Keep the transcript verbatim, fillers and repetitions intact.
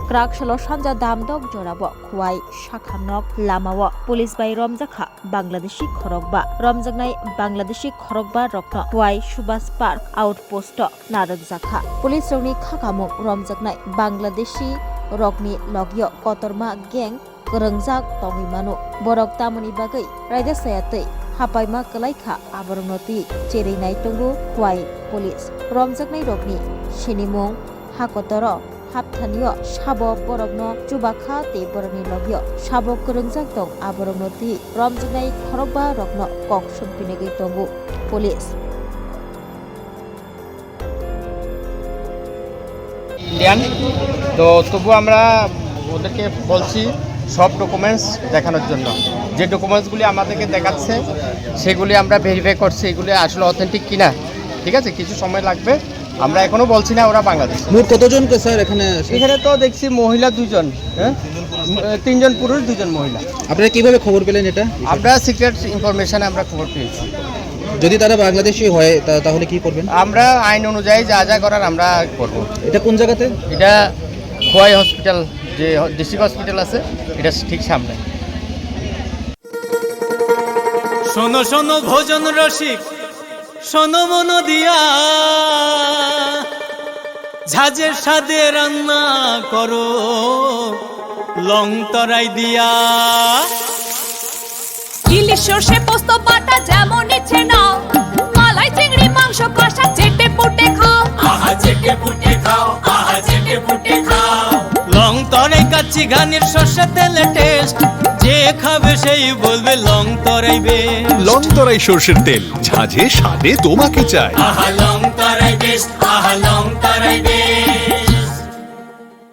Kwrak salo sanja damdok jorao Khowai sakha nok lamao police bai romjakha Bangladeshi khorokba. Romjaknai Bangladeshi khorokba rokno Khowai Subhas Park outpost o narwkjakha. Police rokni khakamung romjaknai Bangladeshi rokni logio kotorma gang kwrwngjak tongwi mano. Borok tamoni bagwi raida saya tei hapaima kwlai kha, aborokno twi cherwi nai tongo Khowai police. Romjaknai rokni sinimung, hakotoro, hapthanio sabo borokno chubakha tei borokni logio sabo kwrwngjak tong, aborokno twi romjaknai khorokba rokno kok songpinigwi tongo police. Indian. তো তবু আমরা ওদেরকে বলছি সব ডকুমেন্টস দেখানোর জন্য। যে ডকুমেন্টসগুলি আমাদেরকে দেখাচ্ছে, সেগুলি আমরা ভেরিফাই করছি, এগুলি আসলে অথেন্টিক কিনা। ঠিক আছে, কিছু সময় লাগবে। আমরা এখনো বলছি না ওরা বাংলাদেশ। মোট কতজনকে স্যার এখানে? এখানে তো দেখছি মহিলা দুজন, হ্যাঁ, তিনজন পুরুষ, দুজন মহিলা। আপনারা কিভাবে খবর পেলেন এটা? আমরা সিক্রেট ইনফরমেশনে আমরা খবর পেয়েছি। যদি তারা বাংলাদেশি হয়, তা-, তাহলে কি করবেন? আমরা আইন অনুযায়ী যা যা করার আমরা করব। এটা কোন জায়গাতে? এটা খোয়াই হসপিটাল, যে হ-, ডিস্ট্রিক্ট হসপিটাল আছে, এটা ঠিক সামনে। শোনো শোনো ভোজন রসিক, শোনো মন দিয়া, ঝাঁঝের স্বাদে রান্না করো লং তরাই দিয়া। ইলিশ সর্ষে পোস্ত বাটা যেমন ইচ্ছে নাও, মালাই চিংড়ি মাংস কষা চেটে পুটে খাও। আহা চেটে পুটে খাও, আহা চেটে পুটে খাও। লং তরাই কাচ্চি ঘানির সর্ষে তেলে টেস্ট, যে খাবে সেই বলবে লং তরাই বেস্ট। লং তরাই সর্ষের তেল, ঝাঁঝে স্বাদে তোমাকে চাই। আহা লং তরাই বেস্ট, আহা লং তরাই বেস্ট।